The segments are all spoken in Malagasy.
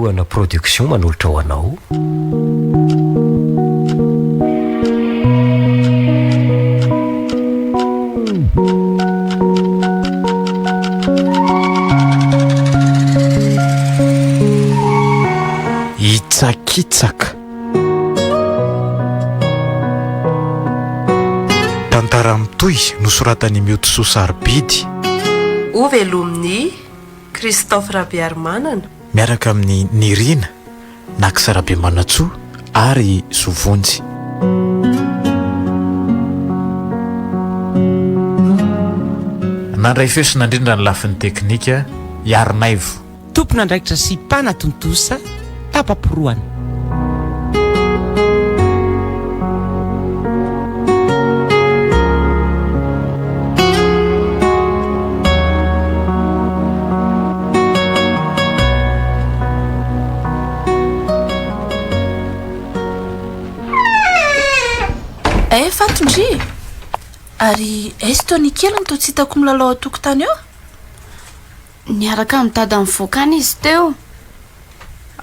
Fikarohana Production manolotra ho anao. Hitsakitsaka. Tantara mitohy nosoratan'i Miotisoa Sarobidy. Hovelomin'i Christophe Rabearimanana. Miaraka amin'i Nirina, Nax Rabemanantsoa ary Zo Vonjy. Nandray feo sy nandrindra ny lafiny teknika i Harinaivo. Tompon'andraikitra sy mpanatontosa tapa-porohana. Eh Fato ndry e! Ary aiza Tony kely no toa tsy hitako milalao an-tokotany eo? Niaraka amin'i Dada nivoaka any izy teo.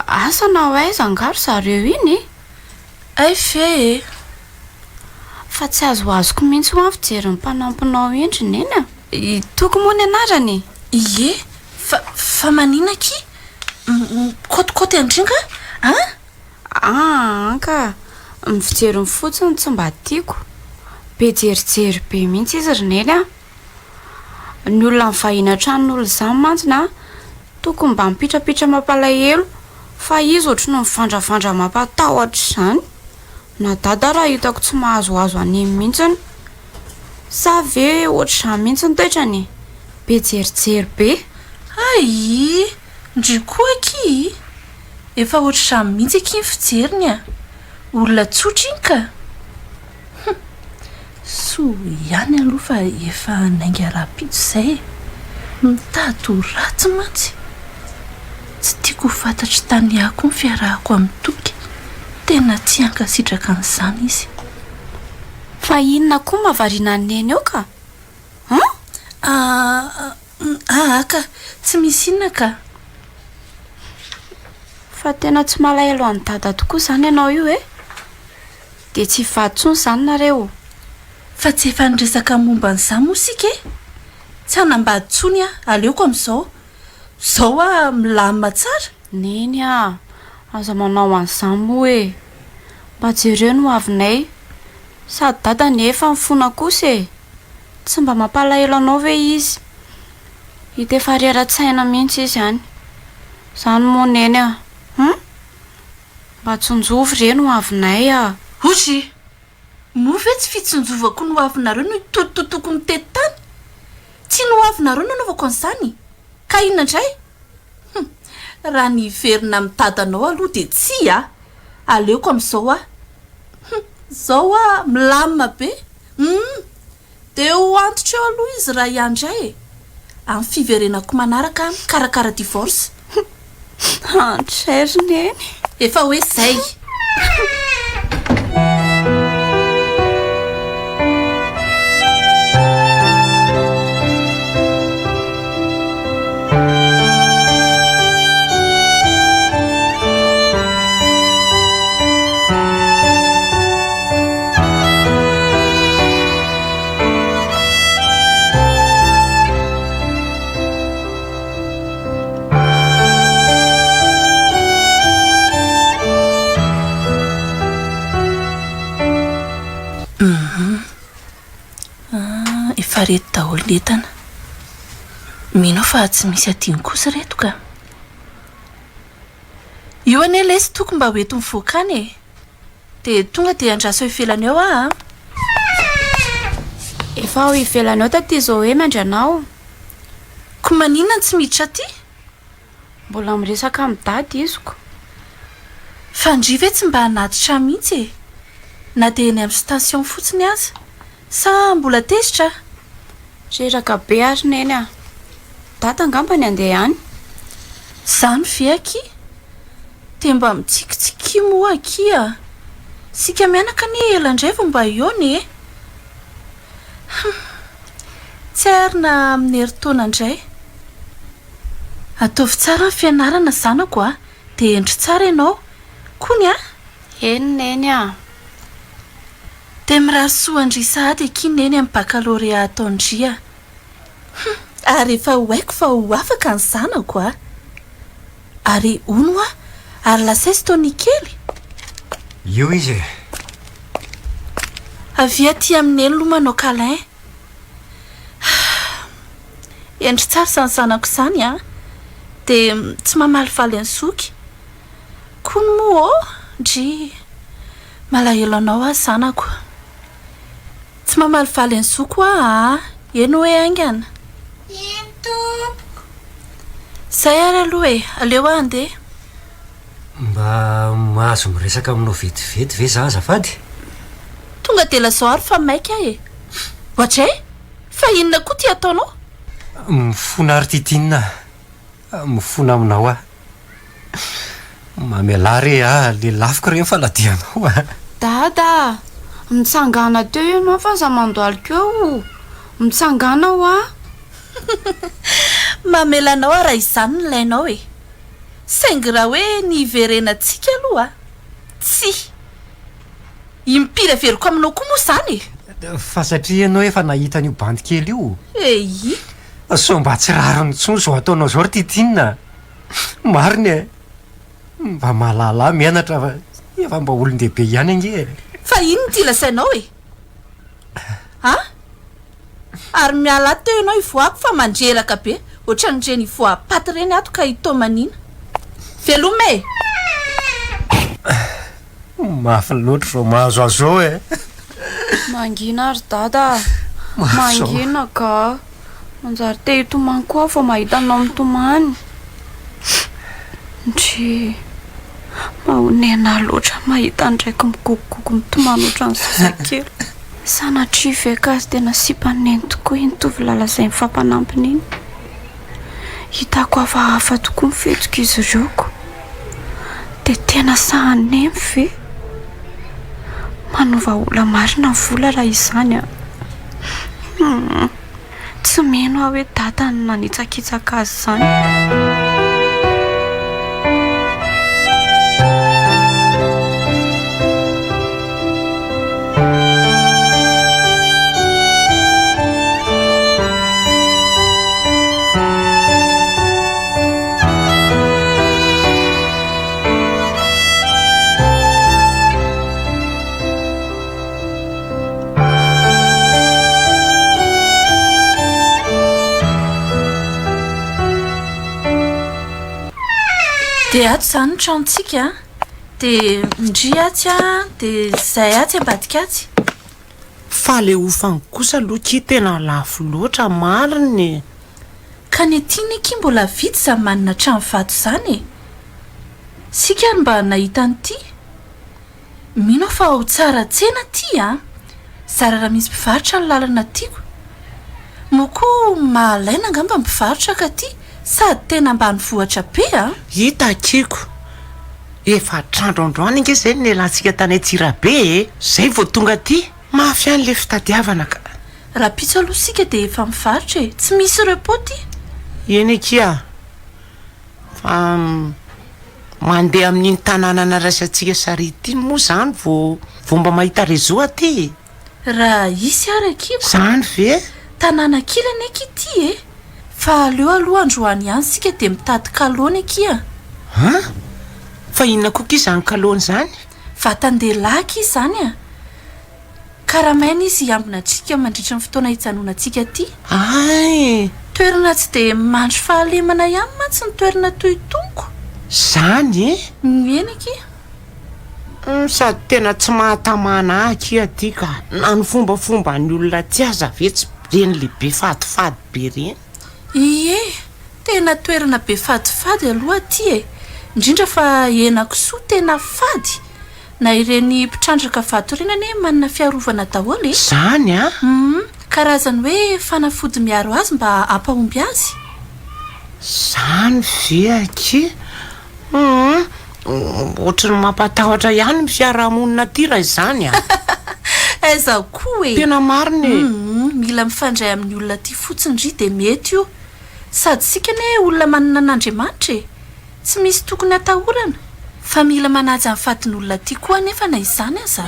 Asa na ho aiza angaha ry zareo iny e! Hay ve e! Fa tsy azoazoko mihitsy hoa ny fijerin'ny mpanampinao iny ry Neny a! I Toky moa ny anarany e! Ie, fa, fa manina akia? Mikaotikaoty an-dry nga an? Aa ka! Ny fijeriny fotsiny tsy mba tiako. Be jerijery be mihitsy izy ry Neny a! Ny olona mivahiny an-tranon'olona izany mantsy na tokony mba mipitrapitra mampalahelo fa izy ohatry ny mivandravandra mampatahotra izany. Na dada raha hitako tsy mahazoazo an'iny mihitsiny. Sa ve ohatr'izany mihitsy ny toetrany e? Be jerijery be. Ayy! Ndry koa akia i! Efa ohatr'izany mihitsy akia ny fijeriny a! Olona tsotra iny ka! Hum! Soa ihany aloha fa efa hanainga rahampitso izay e! Mitady ho ratsy mantsy! Tsy tiako ho fantatr'i Tania koa ny fiarahako amin'i Toky. Tena tsy hankasitraka an'izany izy. Fa inona koa mahavariana an'i Neny eo ka? An? Aa aa ka! Tsy misy inona ka! Fa tena tsy malahelo an'i Dada tokoa izany ianao io e? Dia tsy hivady intsony izany nareo? Fa tsy efa niresaka momba an'izany moa isika e? Tsy hanambady intsony aho, aleoko amin'izao. Izao aho milamina tsara. Neny a! Aza manao an'izany moa e! Mba jereo ny hoavinay. Sady dada anie efa mifona kosa e! Tsy mba mampalahelo anao ve izy? Hita efa rera-tsaina mihitsy izy any. Izany moa Neny a! Hum? Mba tsinjovy re ny hoavinay a! Ozy! Moa ve tsy fitsinjovako ny hoavinareo no itotototoko mitety tany? Tsy ny hoavinareo no anaovako an'izany! Ka inona indray? Hum! Raha ny hiverina amin'ny dadanao aloha dia tsia a! Aleoko amin'izao aho. Hum! Izao aho milamina be. Hum! Dia ho antitra eo aloha izy raha hiandry ahy e! Amin'ny fiverenako manaraka aho mikarakara divorce. Andry ry Neny. Efa hoe zay. Ah, efa reto daholo ny entana. Mino aho fa tsy misy adino kosa ireto ka. Io anie lesy toko mba ho ento mivoaka any e. Dia tonga dia andraso eo ivelany eo aho a. Efa ao ivelany ao taty Zoé miandry anao. Ko maninona no tsy miditra aty? Mbola miresaka amin'i Dada iziko. Fa ndry ve tsy mba hanatitra ahy mihitsy e? Na dia eny amin'ny station fotsiny aza. Sa mbola tezitra? Reraka be ary Neny a! Dada angamba ny handeha any. Zany ve akia? Dia mba mitsikitsikia moa akia. Isika mianaka anie ela indray vao mba hihaona e! Hum! Tsy hay ary na amin'ny herintaona indray. Ataovy tsara ny fianarana zanako a! Dia hendry tsara ianao. Kony a! Eny Neny a! Dia mirary soa an-dry sahady akia Neny amin'ny baccalauréat ataon-dry a! Hum! Ary efa ho haiko fa ho afaka ny zanako a! Ary hono hoa, ary lasa aiza Tony kely? Io izy e! Avia aty amin'i Neny aloha manao câlin. Hendry tsara izany zanako izany a! Dia tsy mamalifaly an'i zoky. Kony moa ô! Ndry! Malahelo anao aho zanako. Tsy mamalifaly an'i zoky hoa aa! Eny hoe haingana. Eny tompoko. Izay ary aloha e! Aleo aho handeha. Mba mahazo miresaka aminao vetivety ve za azafady? Tonga dia lazao ary fa maika aho e! Oadray! Fa inona koa ity ataonao? Mifona ry Titina a! Mifona aminao aho. Mamelà re aho, lelafiko re ny faladianao a! Dada a! Mitsangàna teo ianao fa aza mandohalika eo! Mitsangàna hoa! Mamela anao aho raha izany no ilainao e! Saingy raha hoe ny hiverenantsika aloha, tsia! Impiry averiko aminao koa moa izany e? Fa satria ianao efa nahita an'io bandy kely io. Eii. Sao mba tsy rariny intsony izao ataonao izao ry Titina a! Marina e! Mba mahalala mianatra fa efa mba olon-dehibe ihany ange e! Fa inona ity lazainao e? A? Ary miala ato teo ianao hivoahako fa mandreraka be ohatran'ireny hivoaha-paty ireny ato ka hitaomanina. Veloma e! Mafy loatra izao mahazo azy izao e! Mangina ry dada a! Mafy izao. Mangina ka! Manjary te hitomany koa aho vao mahita anao mitomany. Ndry! Mahonena loatra mahita ny raiko migogogogo mitomany ohatran'ny zazakely. Sanatria ve ka azy tena sipan'i Neny tokoa iny tovolahy lazain'i Fampanampiny iny? Hitako hafahafa tokoa ny fihetsik'izy ireo ko. Dia tena sahan'i Neny ve? Manova olona marina ny vola raha izany an! Hum. Tsy mino aho hoe dada no nanitsakitsaka azy izany. Dia ato izany ny tranontsika an, dia ndry atsy an, dia izay atsy ambadika atsy. Fa le hofany kosa aloha ki tena lafo loatra marina e! Ka ny aty anie ki mbola vitsy izany manana trano vato izany e! Isika ary mba nahita an'ity. Mino aho fa ao tsara tsena aty a! Zara raha misy mpivarotra ny lalana tiako. Moa koa mahalaina angamba ny mpivarotra ka aty sady tena ambanivohitra be a! Hita akiko. Efatr'andro androany ange izay no nialantsika tany Antsirabe e! Izay vao tonga aty. Mafy ihany ilay fitadiavana ka. Rahampitso aloha isika dia efa mivarotra e! Tsy misy repos ty. Eny akia. Fa mandeha amin'iny tanàna naraisantsika sarety iny moa zany vao vao mba mahita réseau aty e! Raha hisy ary akia ko. Zany ve? Tanàna kely anie akia ity e! Fa aleo aloha androany ihany isika dia mitady kalôny akia. An? Fa inona koa akia izany kalôny izany? Vatan-dehilahy akia izany a! Karamaina izy hiambina antsika mandritra ny fotoana hijanonantsika aty. Hay! Toerana tsy dia mandry fahalemana ihany mantsy ny toerana toy itony ko. Zany e? Eny akia. Hum, sady tena tsy mahatamana ahy akia aty ka. Na ny fombafomban'ny olona aty aza ve tsy ireny le be fadifady be ireny? Ie, tena toerana be fadifady aloha aty e! Indrindra fa henakisoa tena fady! Na ireny mpitrandraka vato ireny anie manana fiarovana daholo e! Zany an! Hum, karazany hoe fanafody miaro azy mba hampahomby azy. Zany ve akia? Hum, ohatry ny mampatahotra ihany ny fiarahamonina aty raha izany an! Aiza koa e! Tena marina e! Hum, mila mifandray amin'ny olona aty fotsiny ry dia mety io. Sady isika anie olona manana an'Andriamanitra e! Tsy misy tokony atahorana fa mila manaja ny fadin'olona aty koa anefa na izany aza.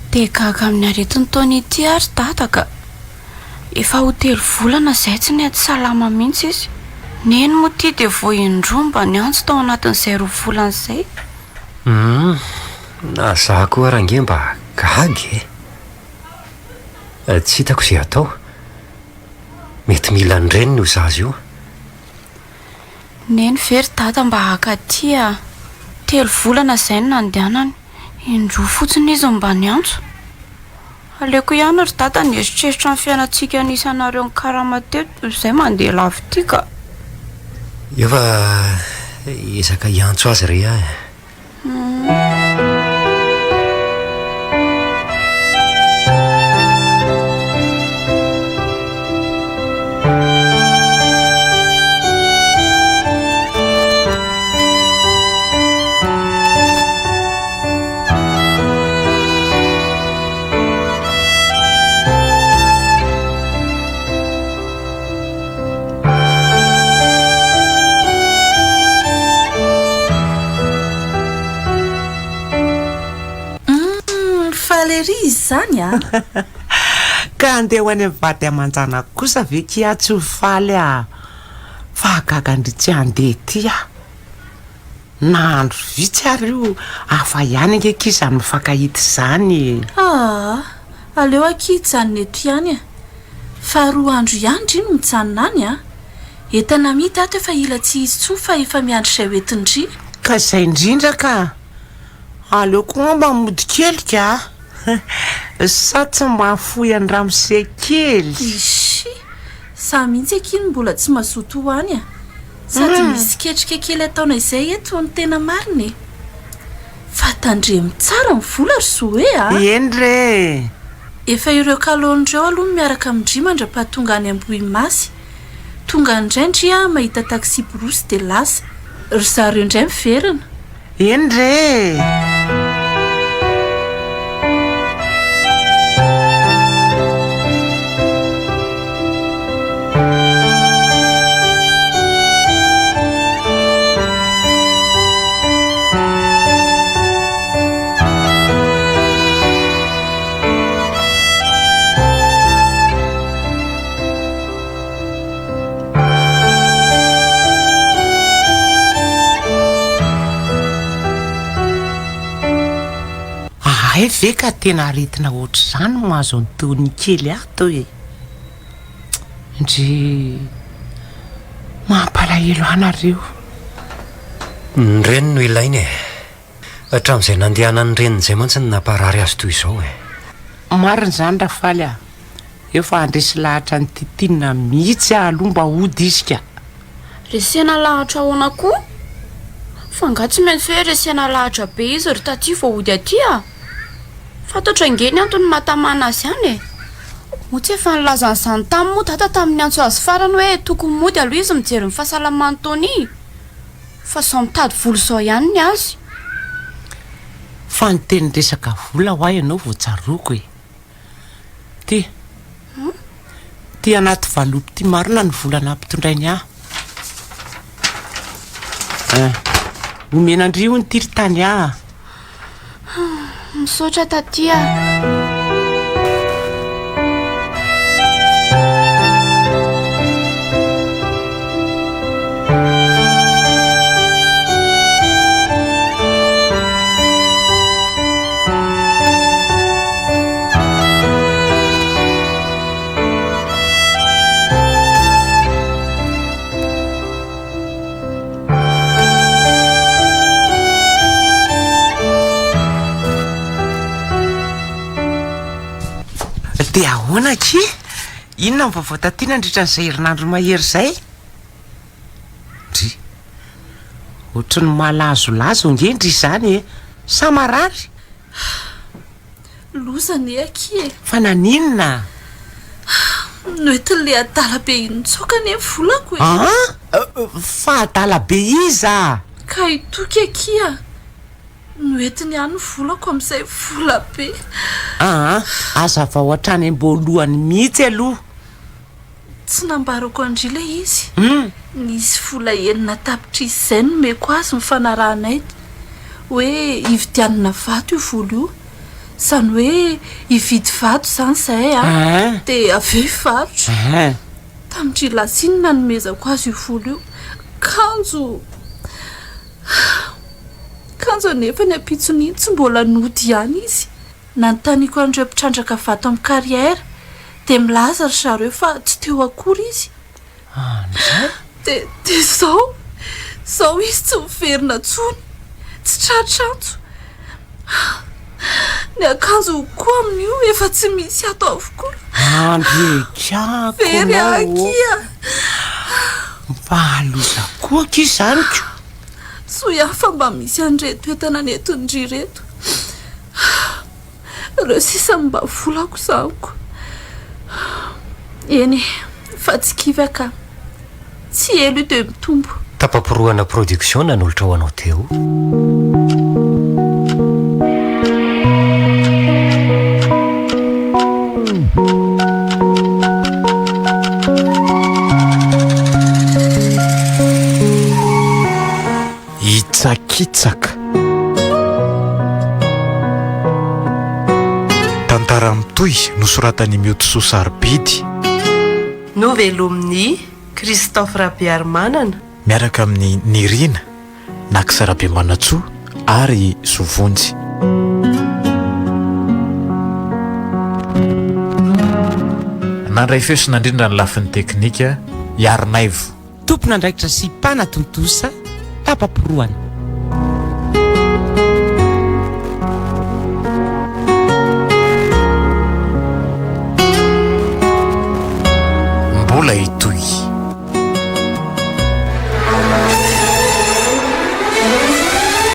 Dia gaga amin'ny aretin'i Tony ity ary dada ka. Efa ho telo volana izay tsy nety salama mihitsy izy. Neny moa ity dia vao indroa mba niantso tao anatin'izay roa volana izay. Humm, na za koa ary ange mba gaga e! Tsy hitako izay atao. Mety mila ny reniny io zaza io. Neny ve ry dada mba haka aty a! Telo volana izay no nandehanany, indroa fotsiny izy no mba niantso. Aleoko ihany ry dada ny eritreritra ny fiainantsika nisy anareo nikarama teto toy izay mandeha lavy ity ka! Eo fa hiezaka hiantso azy re aho e. Humm faly ery izy izany a! Ka handeha ho any amin'ny vady aman-janako kosa ve kia tsy ho faly ah! Fahagaga ndry tsy handeha ity ah! Na andro vitsy ary io hafa ihany ange akia izany mifankahita izany e! Aa! Aleo akia hijanona eto ihany a! Fa roa andro ihany ndry no mijanona any a! Entana amidy ato efa hila tsy hisy intsony fa efa miandry izay ho entin-dry. Ka izay indrindra ka! Aleo koa mba mody kely ka! Sa tsy mahafoy an'i ramose kely? Ishii! Za mihitsy akia no mbola tsy mazoto ho any a! Sady misy ketrika kely ataonay izay eto ny tena marina e! Fa tandremo tsara ny vola ry Zoe a! Eny re e! Efa ireo kalôny ireo aloha no miaraka amin-dry mandra-pahatonga any Ambohimasy. Tonga any indray ndry a mahita taxi-brousse dia lasa. Ry zareo indray miverina. Eny re e! Ahay ve ka tena aretina ohatr'izany no mahazo an'i Tony kely ato e? Ndry mampalahelo ahy nareo. Ny reny no ilaina e. Hatramin'izay nandehanan'ny reniny izay mantsy no namparary azy toy izao e. Marina izany Rafaly a! Efa handresy lahatra an'i Titina mihitsy aho aloha mba hody izy ka! Resena lahatra ahoana koa? Fa angaha tsy maintsy hoe resena lahatra be izy ry taty vao hody aty a! Fantatro ange ny antony mahatamana azy any e! Moa tsy efa nilaza an'izany taminy moa dada tamin'ny niantso azy farany hoe tokony mody aloha izy mijery ny fahasalaman'i Tony? Fa izao mitady vola izao ihany ny azy. Fa niteny resaka vola hoa ianao vao tsaroako e! Ty. Ty anaty valopy ty marina ny vola nampitondrainy ahy. Eh, omena an-dry hono ty ry Tania a. Misaotra taty a. Dia ahoana akia? Inona ny vaovao taty nandritra an'izay herinandro mahery izay? Ndry! Ohatry ny malazolazo ange ndry izany e! Sa marary? Loza anie akia e! Fa naninona? Noentin'ilay adala be iny nitsoaka anie ny volako e! An? Fa adala be iza? Ka i Toky akia! Noentiny ihany ny volako amin'izay vola be. Aa! Hazavao hatrany am-boalohany mihitsy aloha. Tsy nambarako an-dry ilay izy. Nisy vola 6 tapitrisa izay nomeko azy nifanarahanay hoe hividianana vato io vola io. Izany hoe hividy vato izany izahay an, dia avy eo hivarotra. Tamin-dry lasa iny no nanomezako azy io vola io. Kanjo. Kanjo anefa ny ampitson'iny tsy mbola nody ihany izy. Nanontaniako an'ireo mpitrandraka vato amin'ny carrière dia milaza ry zareo fa tsy teo akory izy. Andray! Dia dia izao, izao izy tsy miverina intsony, tsy tratra antso. Ny akanjony koa amin'io efa tsy misy ato avokoa. Andrekako Very anao ô! akia! Mba loza koa akia izany ko! Soa ihany fa mba misy an'ireto entana nentin-dry ireto. Ireo sisa no mba volako izany ko. Eny e, fa tsy kivy aho ka. Tsy ela io dia mitombo. Tapa-porohana production nanolotra ho anao teo. Hitsakitsaka. Tantara mitohy nosoratan'i Miotisoa Sarobidy. Novelomin'i Christophe Rabearimanana. Miaraka amin'i Nirina, Nax Rabemanantsoa ary Zo Vonjy. Nandray feo sy nandrindra ny lafiny teknika i Harinaivo. Tompon'andraikitra sy mpanatontosa tapa-porohana.